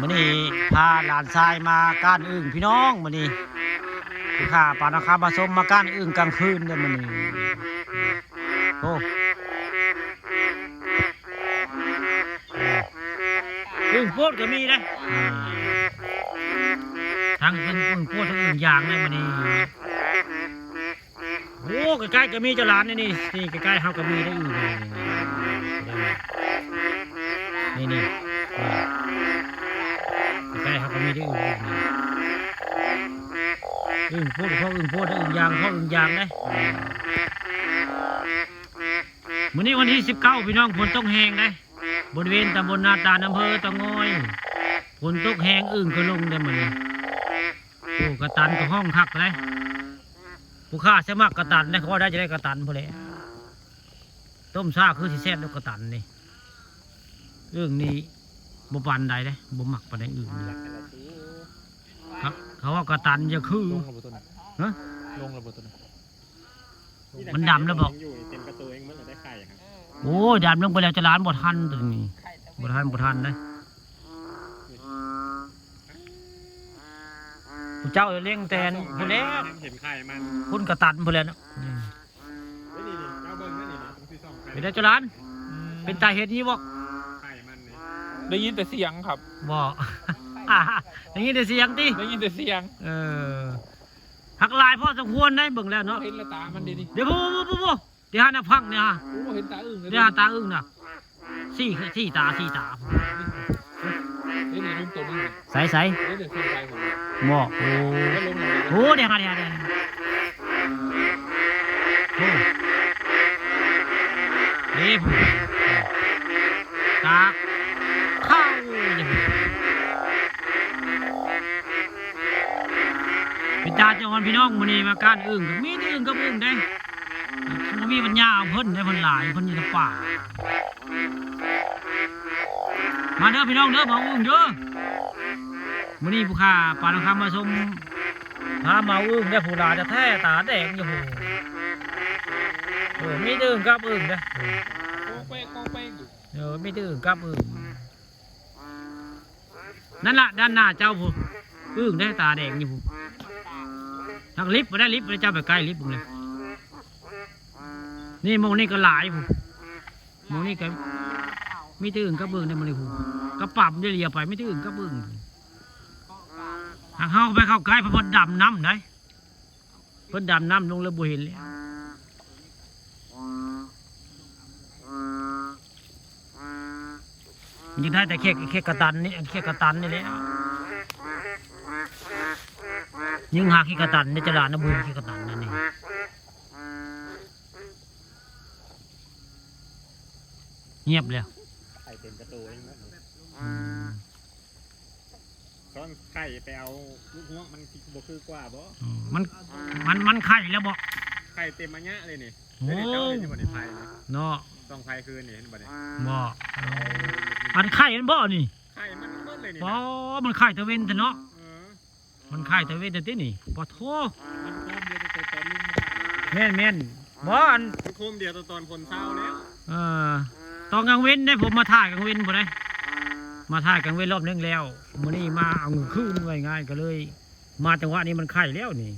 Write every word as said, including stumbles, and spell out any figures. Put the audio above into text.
มื้อนี้พาหลานชายมาก้านอึ่งพี่น้อง มื้อนี้ผู้ข้าปานคำมาชมมาก้านอึ่งกลางคืนเด้อมื้อนี้ โอ้ อึ่งโพดก็มีเด้ อืม ทั้งอึ่ง อึ่งโพดทั้งอึ่งยางเลยมื้อนี้ โอ้ ใกล้ๆก็มีเจ้าหลานนี่ นี่ นี่ใกล้ๆเฮาก็มีได้อึ่งนี่ นี่ นี่ นี่ ใกล้ๆเฮาก็มีได้อึ่งนี่ อึ่งโพด พ่ออึ่งโพด อึ่งยาง พ่ออึ่งยางเด้ มื้อนี้วันที่สิบเก้าพี่น้อง ฝนตกแฮงเด้ บริเวณตำบลนาตาล อำเภอเต่างอย ฝนตกแฮง อึ่งก็ลงเด้มื้อนี้ โอ้ กะตันก็ฮ้องคักเด้ ผู้ข้าสมัครกะตันเด้ เขาว่าได้จะได้กะตันพู้นแหละ ต้มซ่าคือสิแซ่บแล้วกะตันนี่ อึ่งนี่บ่ปานใดเด้ บ่มักปานใดอึ่งนี่ ครับ เขาว่ากะตันจะคือ ลงแล้วบ่ตัวนั้น ฮะ ลงแล้วบ่ตัวนั้น มันดำแล้วบ่ ยังอยู่เต็มกระตัวเอง มันจะได้ไข่ครับ โอ้ย ดำลงไปแล้ว เจ้าหลานบ่ทันตัวนี้ บ่ทัน บ่ทันเด้ ผู้เจ้าเลี้ยงแต่พู้นแหละ ยังเห็นไข่มัน พู้นกะตันพู้นแหละเนาะ อืม เฮ้ย นี่ๆ เจ้าเบิ่งนั่นนี่ๆ ตรงที่ส่องไข่ เป็นไดเจ้าหลาน อืม เป็นตาเห็นอยู่บ่ ไข่มันนี่ ได้ยินแต่เสียงครับ บ่ ได้ยินแต่เสียงติ ได้ยินแต่เสียง เออ หักหลายพอสมควรได้เบิ่งแล้วเนาะ เห็นแล้วตามันดีๆ เดี๋ยว ผู้ๆๆๆ เดี๋ยวหาหน้าพังเนี่ยฮะ โอ้ เห็นตาอึ่งเลย เดี๋ยวหาตาอึ่งน่ะ สี่ สี่ตา สี่ตา เฮ้ย นี่ลุงตัวนึง ใสๆ เฮ้ย เดี๋ยวเสียงไฟผม บ่ โอ้ แล้วลงมาเลย โอ้ เดี๋ยวหา เดี๋ยวหา เดี๋ยวหา โอ้ นี่ผม ตา เข้า นี่ผม เป็นตาเจ้าวันพี่น้อง มื้อนี้มาก้านอึ่ง ก็มีแต่อึ่งกับอึ่งเด้ บ่มีปัญญาเอาเพิ่นได้ เพิ่นหลาย เพิ่นอยู่ในป่า มาเด้อพี่น้องเด้อ มาอึ่งเด้อ มื้อนี้ผู้ข้าปานคำมาชม พามาอึ่งได้อ ผู้หลายแท้ๆ ตาแดงอยู่ โอ้ มีแต่อึ่งกับอึ่งเด้อ โกงไปโกงไปอยู่ เออ มีแต่อึ่งกับอึ่ง นั่นล่ะ ด้านหน้าเจ้าพู้น อึ่งได้ตาแดงอยู่พู้น ทางลิฟต์บ่ได้ ลิฟต์บ่ได้ เจ้าไปใกล้ลิฟต์เบิ่งเลย นี่หม่องนี่ก็หลายพู้น หม่องนี่ก็มีแต่อึ่งกับอึ่งในหม่องนี่พู้น กะป๋ำเดียวเหลียวไป มีแต่อึ่งกับอึ่ง หากเฮาไปเข้าใกล้ เพราะว่าดำนำได๋ เพิ่นดำนำลงแล้วบ่เห็นแล้ว มันยังได้แต่เขก เขกกะตันนี่ อันเขกกะตันนี่แหละ ยังหาเขกกะตันนี่ เจ้าหลานนะ บ่เห็นเขกกะตันนั่นนี่ เงียบแล้ว ไข่เต็มกะตัวเองหมดเลย อืม ตอนไข่ไปเอาลูกฮวกมันสิบ่คือกว่าบ่ อืม มัน มัน มันไข่แล้วบ่ ไข่เต็มอันเนี้ยเลยนี่ โอ้ เดี๋ยวนี้เจ้าเห็นอยู่บ่นี่ไข่นี่ เนาะ ส่องไฟคืนนี่เห็นบ่นี่ บ่ อันไข่มันบ่นี่ ไข่มันเบิดเลยนี่ บ่ นะ มันไข่ตะเว็นแท้เนาะ เออ มันไข่ตะเว็นแท้ตินี่ ปะโถ มันพร้อมเดียวแต่ตอนลุงมา แม่นๆ บ่ อัน มันโคมเดียวแต่ตอนฝนเช้าแล้ว เออ ตอนกลางเว็นได้ ผมมาถ่ายกลางเว็นพู้นได้ มาถ่ายกลางเว็นรอบนึงแล้ว มื้อนี้มาเอากลางคืน ว่าง่ายๆ ก็เลย มาจังหวะนี้มันไข่แล้วนี่